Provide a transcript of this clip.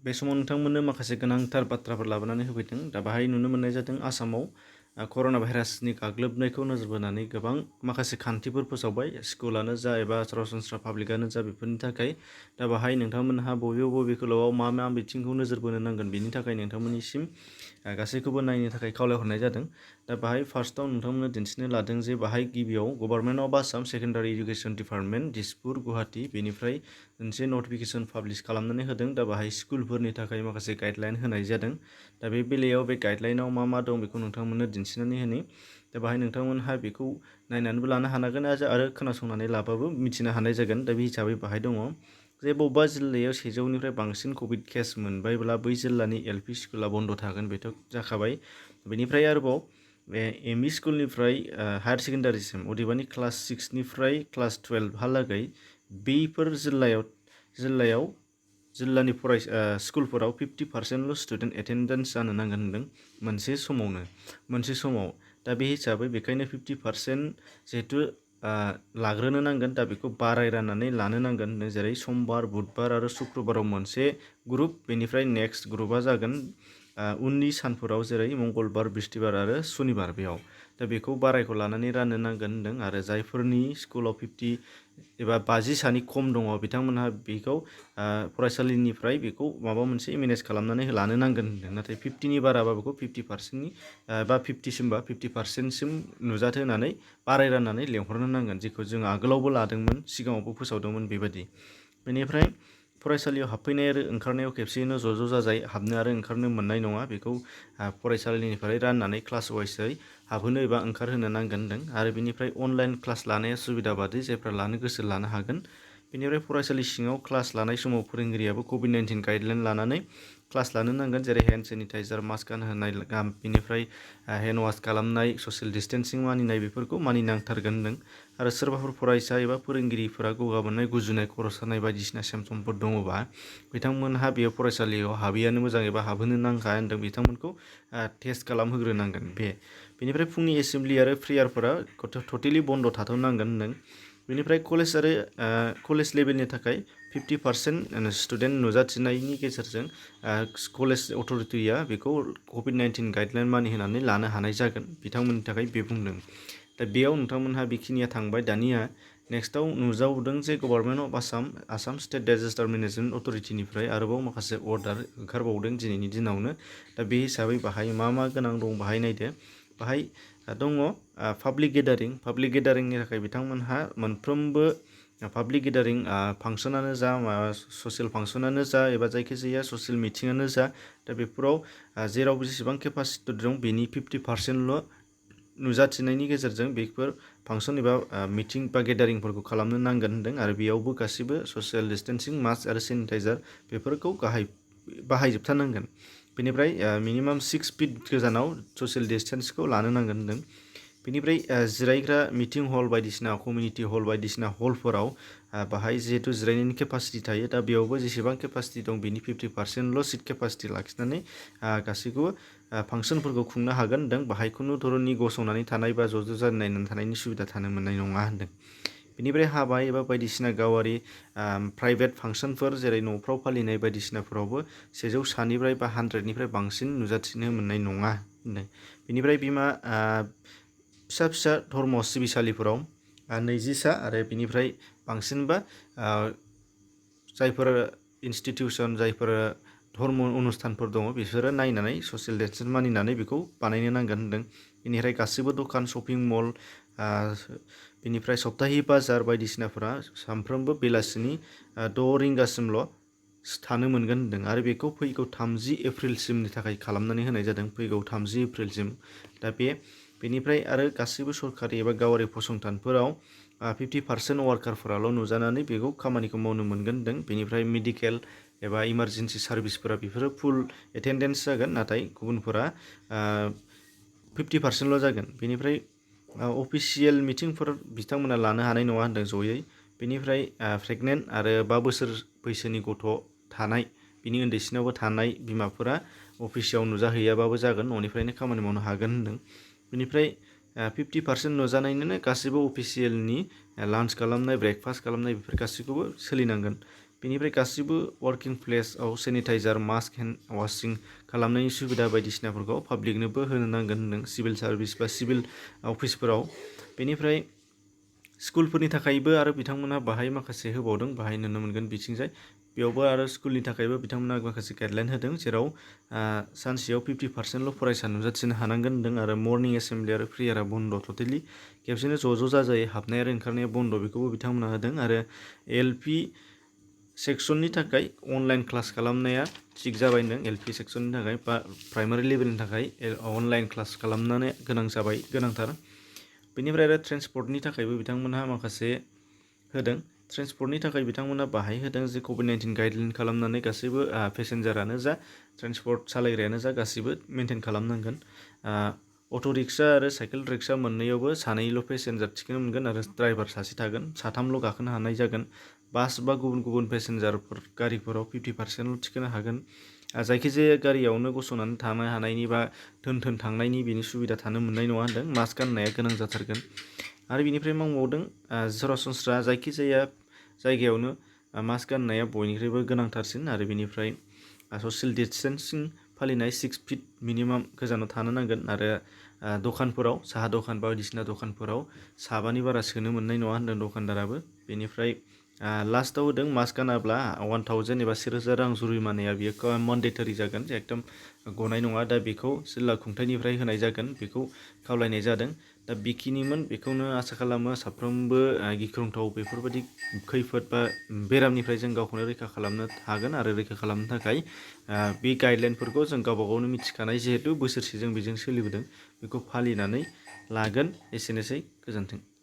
बे समाव नोंथांमोननो माखासे गोनांथार बाथ्राफोर लाबोनानै होफैदों। दा बाहाय नुनो मोननाय जादों आसामाव कर'ना भाइरासनि गाग्लोबनायखौ नोजोर बोनानै गोबां माखासे खान्थिफोर फोसावबाय, स्कुलानो जा एबा सरासनस्रा पाब्लिकआनो जा बेफोरनि थाखाय। दा बाहाय नोंथांमोनहा बबे खोलोआव मा बिथिंखौ नोजोर बोनो नांगोन बेनि थाखाय नोंथांमोननिसिम गासैखौबो नायनो थाखाय खावलायहरनाय जादों। दा बाहाय फार्स्टआव नोंथांमोननो दिन्थिनो लादों जे बाहाय गिबियाव government of Assam secondary education department Dispur Guwahati बेनिफ्राय मोनसे नटिफिकेसन पाब्लिश खालामनानै होदों। दा बाहाय स्कुलफोरनि थाखाय माखासे गाइडलाइन होनाय जादों। दा बे बेलायाव बे गाइडलाइनाव मा दं बेखौ नोंथांमोननो दिन्थिनानै होनि। दा बाहाय नोंथांमोनहा बेखौ नायनानैबो लानो हानांगोन आरो खोनासंनानै लाबाबो मिथिनो हानाय जागोन। दा बे हिसाबै बाहाय दङ जे बबेबा जिल्लायाव 100निफ्राय बांसिन कभिड केस मोनबायब्ला बै जिल्लानि LP स्कुला बन्द थागोन, बेथ' जाखाबाय। बेनिफ्राय आरोबाव बे ME स्कुलनिफ्राय हायार सेकेन्डारिसिम अदेबानि क्लास 6निफ्राय क्लास 12हालागै बैफोर जिल्लानि स्कुलफोराव 50%ल' स्टुडेन्ट एटेन्डेन्स जानो नांगोन होनदों मोनसे समाव। दा बे हिसाबै बेखायनो 50% जिहेथु लाग्रोनो नांगोन, दा बेखौ बाराय राननानै लानो नांगोन होनदों। जेरै समबार, बुधबार आरो शुक्रबाराव मोनसे ग्रुप, बेनिफ्राय नेक्स्ट ग्रुपआ जागोन उननि सानफोराव जेरै मंगलबार, बिस्थिबार आरो सुनिबार बेयाव। दा बेखौ बारायखौ लानानै राननो नांगोन होनदों। आरो जायफोरनि स्कुलाव 50 एबा 50 सानि खम दङ बिथांमोनहा बेखौ फरायसालिनिफ्राय बेखौ माबा मोनसे मेनेज खालामनानै लानो नांगोन होनदों। नाथाय 50नि बाराबा बेखौ 50%नि बा 50सिमबा 50%सिम नुजाथो होनानै बाराय राननानै लेंहरनो नांगोन, जेखौ जों आगोलावबो लादोंमोन, सिगाङावबो फोसावदोंमोन बेबायदि। बेनिफ्राय फरायसालियाव हाबफैनाय आरो ओंखारनायाव खेबसेयैनो ज' जाजाय हाबनो आरो ओंखारनो मोननाय नङा। बेखौ फरायसालिनिफ्राय राननानै क्लास वाइसै हाबहोनो एबा ओंखारहोनो नांगोन होनदों। आरो बेनिफ्राय अनलाइन क्लास लानाया सुबिदा बादि जायफ्रा लानो गोसो लानो हागोन। बेनिफ्राय फरायसालि सिङाव क्लास लानाय समाव फोरोंगिरियाबो COVID-19 गाइडलाइन लानानै क्लास लानो नांगोन, जेरै हेन्ड सेनिटाइजार, मास्क गानहोनाय, बेनिफ्राय हेन्ड वास खालामनाय, ससियेल डिस्टेन्सिं मानिनाय बेफोरखौ मानिनांथारगोन होनदों। आरो सोरबाफोर फरायसा एबा फोरोंगिरिफोरा गगा मोननाय, गुजुनाय, खर' सानाय बायदिसिना सिम्पटमफोर दङबा बिथांमोनहा बेयाव फरायसालियाव हाबैयानो मोजां एबा हाबहोनो नांखा होनदों। बिथांमोनखौ टेस्ट खालामहोग्रोनांगोन। बेनिफ्राय फुंनि एसेमब्लि आरो प्रेयारफोरा टटेलि बन्द थाथ'नांगोन होनदों। बेनिफ्राय कलेज लेभेलनि थाखाय 50% स्टुडेन्ट नुजाथिनायनि गेजेरजों कलेज अथ'रिटिया बेखौ COVID-19 गाइडलाइन मानिहोनानै लानो हानाय जागोन बिथांमोननि थाखाय बे बुंदों। दा बेयाव नोंथांमोनहा बेखिनिया थांबाय। दानिया नेक्स्टआव नुजावदों जे government of Assam state disaster management अथ'रिटिनिफ्राय आरोबाव माखासे अर्डार ओंखारबावदों दिनैनि दिनावनो। दा बे हिसाबै बाहाय मा गोनां दं बाहाय नायदो। बाहाय दङ पाब्लिक गेदारिंनि थाखाय बिथांमोनहा मोनफ्रोमबो पाब्लिक गेदारिं फांसनानो जा, ससियेल फांसनानो जा एबा जायखिजाया ससियेल मिटिङानो जा, दा बेफोराव जेराव जेसेबां केपासिटि दं बेनि 50%ल' नुजाथिनायनि गेजेरजों बेफोर फांसन एबा मिटिं बा गेदारिंफोरखौ खालामनो नांगोन होनदों। आरो बेयावबो गासैबो ससियेल डिस्टेन्सिं, मास्क आरो सेनिटाइजार बेफोरखौ बाहायजोबथारनांगोन। बेनिफ्राय मिनिमाम 6 फिट गोजानाव ससियेल डिस्टेन्सखौ लानो नांगोन होनदों। बेनिफ्राय जिरायग्रा मिटिं हल बायदिसिना, कमिउनिटि हल बायदिसिना हलफोराव बाहाय जिहेतु जिरायनायनि केपासिटि थायो, दा बेयावबो जेसेबां केपासिटि दं बेनि 50%ल' सिट केपासिटि लाखिनानै गासैखौबो फांसनफोरखौ खुंनो हागोन होनदों। बाहाय खुनु धरननि गसंनानै थानाय बा ज' जानानै थानायनि सुबिदा थानो मोननाय नङा होनदों। बेनिफ्राय हाबा एबा बायदिसिना गावारि प्राइभेट फांसनफोर जेरै न'फ्राव फालिनाय बायदिसिनाफोरावबो 100 सानिफ्राय बा 100निफ्राय बांसिन नुजाथिनो मोननाय नङा होनदों। बेनिफ्राय फिसा धर्म सिबिसालिफोराव 20 सा आरो बिनिफ्राय बांसिनबा जायफोर इनस्टिटिउसन, जायफोर धर्म अनुष्ठानफोर दङ बिसोरो नायनानै ससियेल डिस्टेन्स मानिनानै बेखौ बानायनो नांगोन होनदों। बेनिफ्राय गासैबो दखान, शपिं मल, बेनिफ्राय सप्ताहि बाजार बायदिसिनाफोरा सानफ्रोमबो बेलासिनि 6 रिंगासिमल' थानो मोनगोन होनदों। आरो बेखौ फैगौ 30 एप्रिलसिमनि थाखाय खालामनानै होनाय जादों, फैगौ 30 एप्रिलसिम। दा बेनिफ्राय आरो गासैबो सरकारि एबा गावारि फसंथानफोराव 50% वार्कारफोराल' नुजानानै बेखौ खामानिखौ मावनो मोनगोन होनदों। बेनिफ्राय मेडिकेल एबा इमारजेन्सि सार्भिसफोरा बेफोरो फुल एटेन्डेन्स जागोन, नाथाय गुबुनफोरा 50%ल' जागोन। बेनिफ्राय अफिसियेल मिटिंफोर बिथांमोना लानो हानाय नङा होनदों जयै। बेनिफ्राय प्रेगनेन्ट आरो 5 बोसोर बैसोनि गथ' थानाय, बिनि उन्दैसिनावबो थानाय बिमाफोरा अफिसाव नुजाहैयाबाबो जागोन, न'निफ्रायनो खामानि मावनो हागोन होनदों। बेनिफ्राय 50% नुजानायनोनो गासैबो अफिसियेलनि लान्च खालामनाय, ब्रेकफास्ट खालामनाय बेफोर गासैखौबो सोलिनांगोन। बेनिफ्राय गासिबो वार्किं प्लेसआव सेनिटाइजार मास्क हेन्ड वाशिं खालामनायनि सुबिदा बायदिसिनाफोरखौ पाब्लिकनोबो होनो नांगोन होनदों सिभिल सार्भिस बा सिभिल अफिसफोराव। बेनिफ्राय स्कुलफोरनि थाखायबो आरो बिथांमोनहा बाहाय माखासे होबावदों, बाहाय नुनो मोनगोन बिथिंजाय। बेयावबो आरो स्कुलनि थाखायबो बिथांमोनहा माखासे गाइडलाइन होदों, जेराव सानसेयाव 50%ल' फरायसा नुजाथिनो हानांगोन होनदों आरो मर्निं एसेम्बलि आरो प्रेयारा बन्द टटेलि। खेबसेनो ज' जाजायै हाबनाय आरो ओंखारनाया बन्द, बेखौबो बिथांमोनहा होदों। आरो LP सेक्सननि थाखाय अनलाइन क्लास खालामनाया थिग जाबाय होनदों। LP सेक्सननि थाखाय बा प्राइमारि लेभेलनि थाखाय अनलाइन क्लास खालामनानै गोनांथार। बेनिफ्राय आरो ट्रेन्सपर्टनि थाखायबो बिथांमोनहा माखासे होदों। ट्रेन्सपर्टनि थाखाय बिथांमोनहा बाहाय होदों जे COVID-19 गाइडलाइन खालामनानै गासैबो पेसेन्जारानो जा ट्रेन्सपर्ट सालायग्रायानो जा गासैबो मेनटेन खालामनांगोन। अट' रिक्सा आरो साइकेल रिक्सा मोननैयावबो सानैल' पेसेन्जार थिखोनो मोनगोन आरो ड्राइभार सासे थागोन, साथामल' गाखोनो हानाय जागोन। बास बा गुबुन पेसेन्जारफोर गारिफोराव 50%ल' थिखोनो हागोन। जायखिजाया गारियावनो गसंनानै थानो हानायनि बा थोन थांनायनि बेनि सुबिदा थानो मोननाय नङा होनदों। मास्क गाननाया गोनां जाथारगोन। आरो बिनिफ्राय मावबावदों सरासनस्रा जायखिजाया जायगायावनो मास्क गाननाया बयनिख्रुइबो गोनांथारसिन। आरो बिनिफ्राय ससियेल डिस्टेन्सिं फालिनाय 6 फिट मिनिमाम गोजानाव थानो नांगोन। आरो दखानफोराव, साहा दखान बायदिसिना दखानफोराव साबानि बारा सोनो मोननाय नङा होनदों दखानदाराबो। बेनिफ्राय लास्टआव होदों मास्क गानाब्ला 1000 एबा 1000 रां जुरिमानाया बियो मान्डेटरि जागोन, एकदम गनाय नङा। दा बेखौ जिल्ला खुंथायनिफ्राय होनाय जागोन, बेखौ खावलायनाय जादों। दा बेखिनिमोन, बेखौनो आसा खालामो साफ्रोमबो गिख्रंथाव बेफोरबायदि खैफोद बा बेरामनिफ्राय जों गावखौनो रैखा खालामनो हागोन। आरो रैखा खालामनो थाखाय बे गाइडलाइनफोरखौ जों गावबा गावनो मिथिखानाय, जिहेथु बोसोरसे जों बेजों सोलिबोदों, बेखौ फालिनानै लागोन। एसेनोसै, गोजोन्थों।